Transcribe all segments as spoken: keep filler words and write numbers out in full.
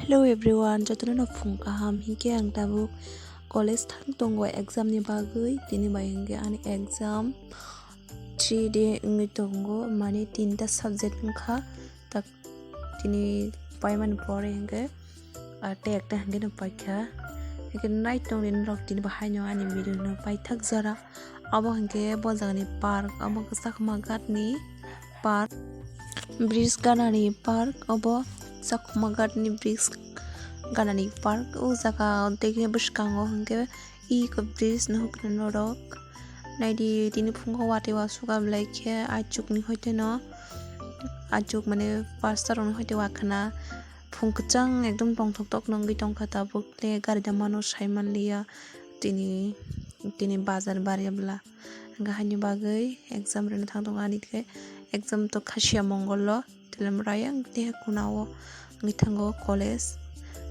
Hello everyone, jotono no phung kaham, hinkhe ang tabuk college thang tongo exam ni bagwi, tini bai hinkhe ani exam three day wngwi tongo, mane tinta subject wngkha, tak tini paimani pore hinkhe, ah, tei ekta hinkhe no paikha, hinkhe nai tongdi norok tini bo haino ani video no paithak jora, obo hinkhe bo jagani park, obo khe Chakma Ghat ni park, bridge ganani park, obo Chakma Ghat ni bridge ganani park. O jaga o tei khe bwskango hinkhe eko bridge nuhukna norok. Naidi tini phungo watwi wasukha belai khe aichukni hoiteno, aichuk mane pasta rokni hoite wakhwna phung kwchang ekdom tongthok tok nw wngwi tongkha tabuk le gari da mano sai manliya tini, tini bazar bari bwla. Hwnkhe haini bagwi exam rwna thang tongo ani khe exam to Khasiya Mongol o Telemra yang tei kuna o wngwi thango college.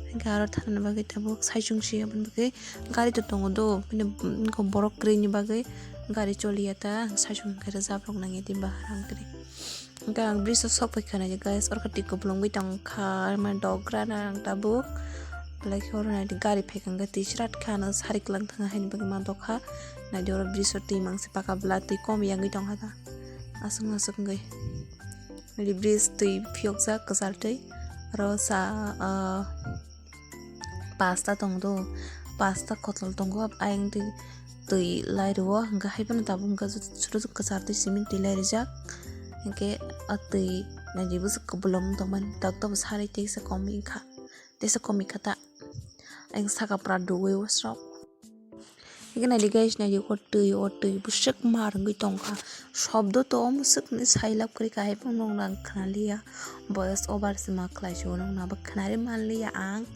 Hwnkhe aro thangna bagwi tabuk saichung se aboni bagwi gari to tongo do, bini borok kwrwini bagwi gari choliya ta saichung khe rwjap rok nangya tei bahar ang kwrwi. Hwnkhe ang bridge o sok paikha naidi guys, oro khe twi kupulung bai tongkha, mane dogra na ang tabuk. Belai khe oro naidi gari phaikha hwnkhe twi chwratkha, ano sari kwlwng thangna haini bagwi ma dokha. Naidi oro bridge o twi mangsi paka bwla twi kom yangwi tongkha ta. Aswk aswk wngwi. Naidi bridge twi phiyokjak kwchar twi. Aro sa, ah, pasta tong do, pasta kotol tongo, ayang twi, twi lai rwo, hwnkhe hai phano tabuk hwnkhe joto kwchar twi simi twi lai rijak, hwnkhe a twi naidi bwswk kwbwlwng tongmani, tok tok bwsari teisa komwi wngkha, teisa komwi kha ta, ayang saka pura duwi usrok. Hwnkhe naidi guys, naidi o twi, o twi bwswk mar wngwi tongkha. Shobdo to omo swk hinwi sailab kwrwi kha, hai phano nokna ang khwnaliya. Voice over se ma khlai se, o nokna bo khwnari manliya ang.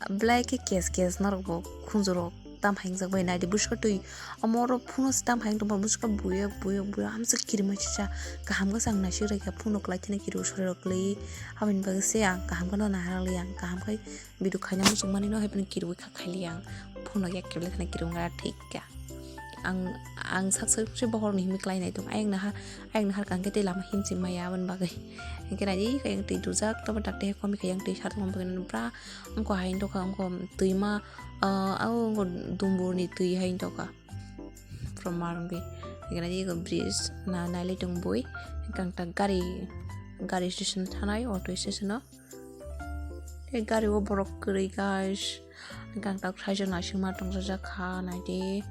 Belai khe kes kes norok bo khunju rok tam hai wngjak bai naidi bwswk twi. Omo oro phungo se tam hai wng tongma bwswk buyok buyok buyok hamsa kirima sisa kaham khe se ang naisik rwkha phungo kwlai thani kiri o sori rok kwlwi. Aboni bagwi se ang kaham kheno nahar liya ang kaham khai. Video khaina muchung mani no hai phano kirwi kha khaili ang. Phone no yak kebla thani kirwi wngkha thik kha. Ang, ang sak sak se bohor ni himi klai nai tong. Ayang naha, ayang naha kang khe tei lama himchi maya aboni bagwi. Hingke nai kha yang twi dujak, tobo tak tei komi kha yang twi sar tongma bagwi nang bra. Wngkha hai wngkha, wngkha twi ma, ah, o wngkha dumbur ni twi hai wngkha. From mar wngwi. Hingke nai kha bridge na, nai lai tong bui. Hingke ang tak gari, gari station thanai, auto station o. Tei gari o borok kwrwi guys. Hwnkhe ang tak saichung naisingma tongthokjak kha, naidi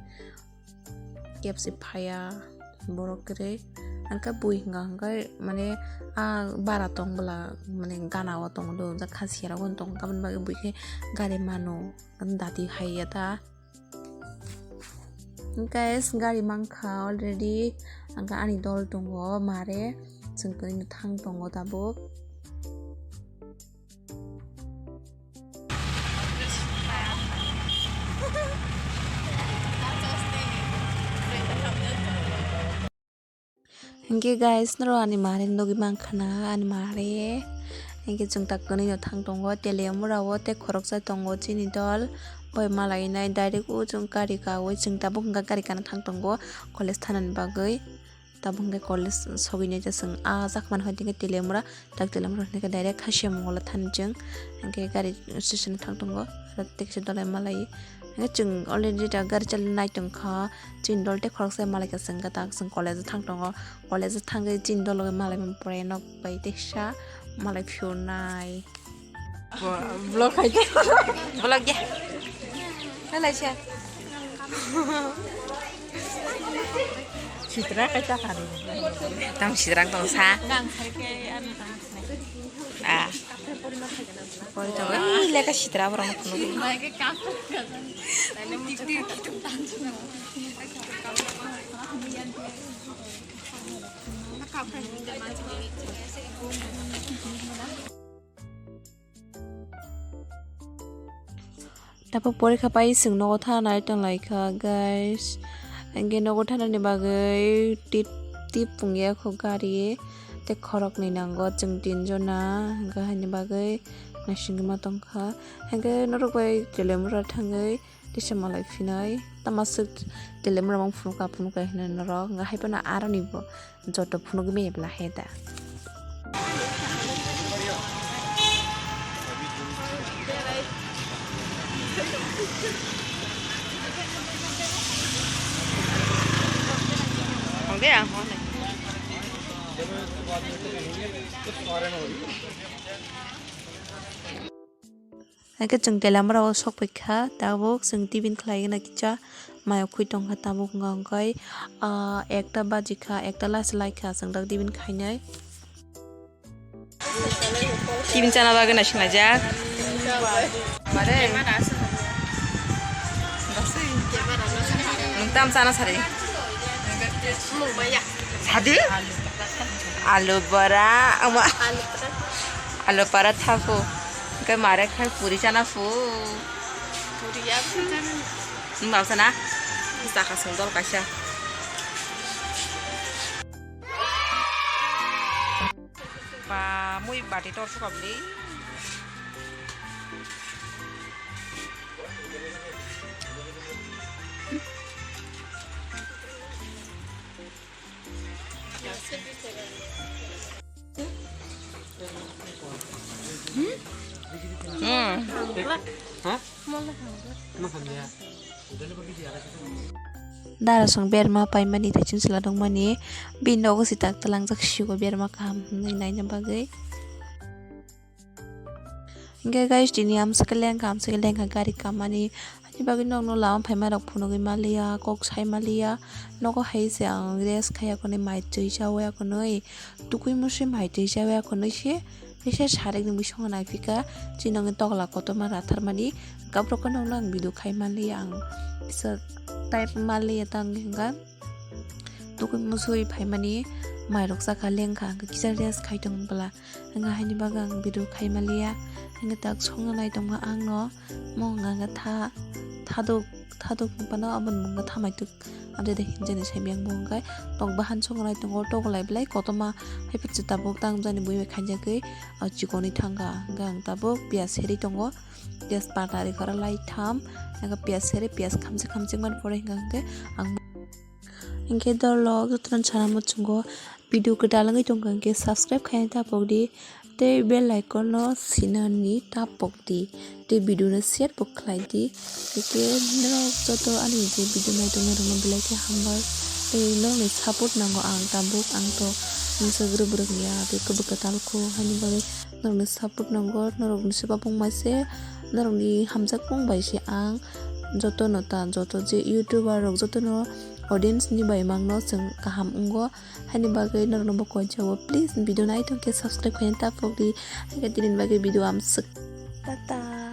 kebsi phaiya borok kwrwi. Hwnkhe bui hwnka hwnkhe mane a bara tong bwla mane gana o tongo do, jak kha sera o tong, aboni bagwi bui khe gari mano dati haiya ta. Guys, gari mankha already. Ang ani dol tongo mare, chwng twi thang tongo tabuk. Hingke guys, noro ani mare nogwi mankha na, ani mare. Hingke chwng tak kwnwi no thang tongo, Teliamura o tei khoroksa tongo chini dol. Boi malai nai direct o chwng gari ka o, chwng tabuk hwnka gari kana thang tongo college thanani bagwi. Tabuk hwnka college sogwi nai chwng a jak mani hoi tongkhe Teliamura. Tak Teliamura hwnkhe direct Khasiya Mongol o thani chwng. Hwnkhe gari station thang tongo. Aro tei kisa dolai malai. Hwnkhe chwng already da gari chali nai tongkha. Chini dol tei khoroksa malai ka chwng khe tak chwng college o thang tongo. College o thangwi chini dol malai mani pore nok bai teisa malai phiyok nai. Vlog khai de. Vlog ya. Nalai siya. Sitra kaisa kari. Tam sitra tong sa. Nang sai ke anu tang. Ah. Pori to. Ih, leka sitra borok no phunuk. Tabuk porikha pai chwng nogo thanai tonglaikha, guys. Hwnkhe nogo thanani bagwi tip, tip pungya kho gari, tei khoroknwi nango chwng tinjona, hwnkhe haini bagwi naisingwi ma tongkha. Hwnkhe norok bai Teliamura thangwi tisa malai phinai, tamaswk Teliamura mung phunukha phunukha hinwi norok, hwnkhe haiphano aroni bo. Joto phunugwi maya bwla he da. Hingke chwng Telamra o sok pai kha, tabuk chwng tiffin khlai gana kisa mayok khui tong kha, tabuk wngkha wngkha, ah, ekta baji kha, ekta last lai kha, chwng dak tiffin khainai. Tiffin chana bagwi naisinglaijak. Mare. Nwng tam chana sari. Sadi? Alu bora, ama. Alu paratha pho. Hingke mare khai puri chana pho. Nwng bangsa na? Chakha sung dol kaisa. Ba mui bati tor sukabli. Hmm. Dara song berma paimani tei chwng chwla tongmani bini nogo sita twlangjak sio berma kaham hwnwi naina bagwi. Hingke guys, tini amswk lengkha, amswk lengkha gari kamani. Ani bagwi nokno lama phaima rok phunugwi maliya, kok sai maliya. Nogo hai se ang rest khaiya khonwi, mai twi chawi ya khonwi, tukui musui mai twi chawi ya khonwi se. Kisa sarik ni bisongo naiphika, chini nokni tokla kotorma ratharmani, kaprok nokno ang video khai maliya, ang kisa type maliya tang hinga. Tukui musui phaimani mairok chakha lengkha, hingke kisa rest khai tong bwla. Hingke haini bagwi ang video khai maliya. Hingke tak songna nai tongma ang no. Mo hingka hingke tha, thaduk, thaduk hingphano aboni mungkha thamaituk. Ade de hinjani saimiyang bo hingke tok bahan songna nai tongo, tok lai belai kotorma hai phatsa tabuk tang jani bui bai khainjagwi, ah, chikoni thangkha. Hingke ang tabuk piyaj seri tongo. Piyaj pata ri khoro lai tham. Hingke piyaj seri, piyaj khamjak khamjak man pore hingka hingke ang Hingke dolo jotono sana muchungo video kwtal wngwi tongkha hingke subscribe khaina tapok di tei bell icon no sinani tapok di tei video no share bo khlai di. Hingke norok joto ani je video nai tongnai rok no belai khe hambai tei norokni support nango ang tabuk ang to mungsa gwrwk gwrwk ya tei kwbwi kwtal kho haini bagwi norokni support nango norokni swbapung bai se norokni hamjakmung bai se ang jotono ta joto je youtuber rok jotono audience ni bai mangno chwng kaham wngo, haini bagwi norokno bo koinchao. Please video nai tongkhe subscribe khaina tapok di, haikhe tini bagwi video amswk. Tata.